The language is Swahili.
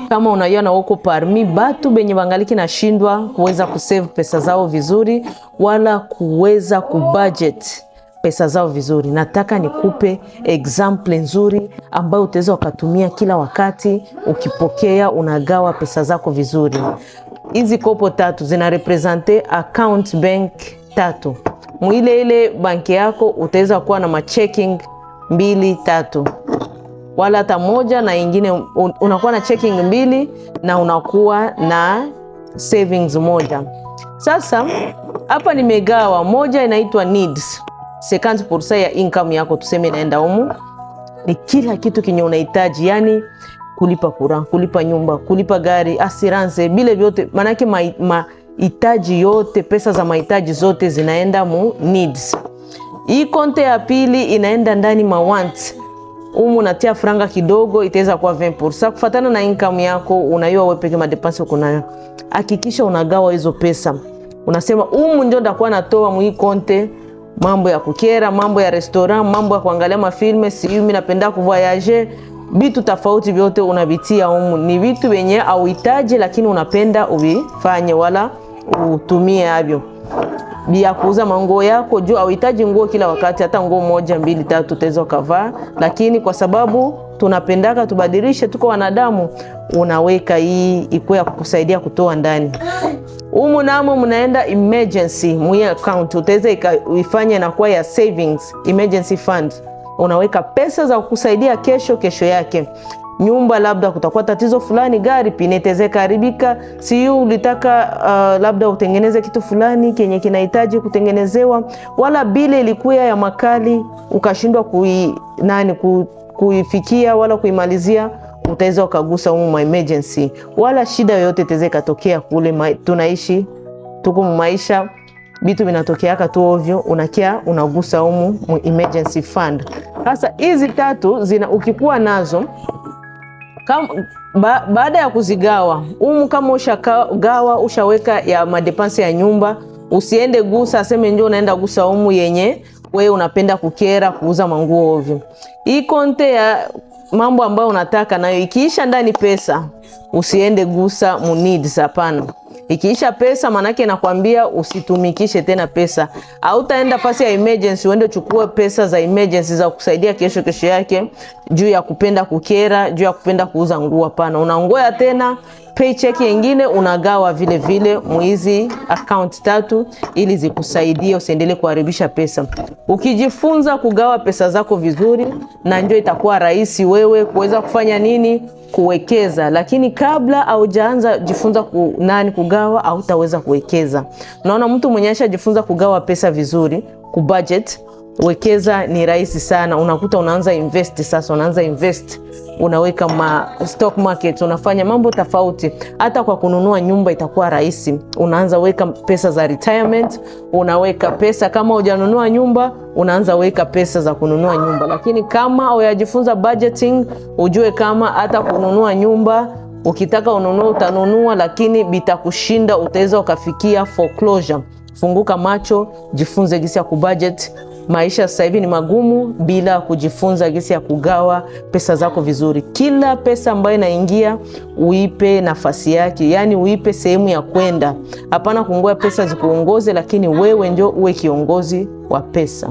Kama unaiona uko parmi batu benye bangaliki nashindwa kuweza kusave pesa zao vizuri wala kuweza kubudget pesa zao vizuri, nataka nikupe exemple nzuri ambayo utaweza ukatumia kila wakati ukipokea, unagawa pesa zako vizuri. Hizi kopo tatu zina représente account bank tatu. Mwile ile banki yako utaweza kuwa na machecking mbili tatu wala hata moja na ingine, unakuwa na checking mbili na unakuwa na savings moja. Sasa hapa nimegawa, moja inaitwa needs, 50% ya income yako tuseme inaenda humu, ni kila kitu kenye unahitaji, yani kulipa courant, kulipa nyumba, kulipa gari, assurance, bile vyote, manake mahitaji yote, pesa za mahitaji zote zinaenda mu needs. Hii compte ya pili inaenda ndani ma wants. Umu unatia franga kidogo, itaweza kuwa 20% kufatana na income yako, unayua wewe peke madépenses uko nayo. Hakikisha unagawa hizo pesa, unasema umu ndio ndakuwa natoa mu hii compte mambo ya kukera, mambo ya restaurant, mambo ya kuangalia mafilms, siyo mimi napenda kuvoyager, vitu tofauti vyote unavitia umu. Ni vitu vyenye auhitaji, lakini unapenda uvifanye wala utumie avyo bia kuuza manguo yako juu auhitaji nguo kila wakati, hata nguo moja mbili tatu utaweza ukavaa, lakini kwa sababu tunapendaka tubadilishe, tuko wanadamu, unaweka hii ikuwe ya kukusaidia kutoa ndani umu. Namo mnaenda emergency mwi account utaweza ifanye inakuwa ya savings, emergency fund. Unaweka pesa za kukusaidia kesho kesho yake nyumba, labda kutakuwa tatizo fulani, gari pneu itaweza haribika, siyo ulitaka labda utengeneze kitu fulani kenye kinahitaji kutengenezewa, wala bile ilikuwa ya makali ukashindwa kui, nani kuifikia wala kuimalizia, utaweza ukagusa humu ma emergency, wala shida yoyote itaweza ikatokea kule tunaishi tuko maisha vitu vinatokeaka tu ovyo, unakia unagusa humu mu emergency fund. Sasa hizi tatu zina ukikuwa nazo baada ya kuzigawa umu, kama ushagawa ushaweka ya madépenses ya nyumba, usiende gusa aseme njo unaenda gusa umu yenye wewe unapenda kukera kuuza manguo ovyo. Hii compte ya mambo ambayo unataka nayo ikiisha ndani pesa, usiende gusa mu needs, hapana. Ikiisha pesa, manake nakwambia usitumikishe tena pesa. Hautaenda fasi ya emergency uende chukue pesa za emergency za kusaidia kesho kesho yake juu ya kupenda kukera, juu ya kupenda kuuza nguo. Hapana, unangoya tena paycheck nyingine unagawa vile vile muizi account tatu ili zikusaidie usiendelee kuharibisha pesa. Ukijifunza kugawa pesa zako vizuri, na ndio itakuwa rahisi wewe kuweza kufanya nini? Kuwekeza. Lakini kabla haujaanza jifunza nani kugawa, hautaweza kuwekeza. Unaona, mtu mwenye ashajifunza kugawa pesa vizuri, kubudget, wekeza ni rahisi sana. Unakuta unaanza invest sasa, unaanza invest, unaweka ma stock market, unafanya mambo tofauti. Hata kwa kununua nyumba itakuwa rahisi. Unaanza weka pesa za retirement, unaweka pesa kama hujanunua nyumba, unaanza weka pesa za kununua nyumba. Lakini kama hujajifunza budgeting, ujue kama hata kununua nyumba ukitaka ununue utanunua, lakini bitakushinda, utaweza ukafikia foreclosure. Funguka macho, jifunze gisi ya kubudget. Maisha sasa hivi ni magumu bila kujifunza gisi ya kugawa pesa zako vizuri. Kila pesa ambayo inaingia uipe nafasi yake, yani uipe sehemu ya kwenda. Hapana kungoja pesa zikuongoze, lakini wewe ndio uwe kiongozi wa pesa.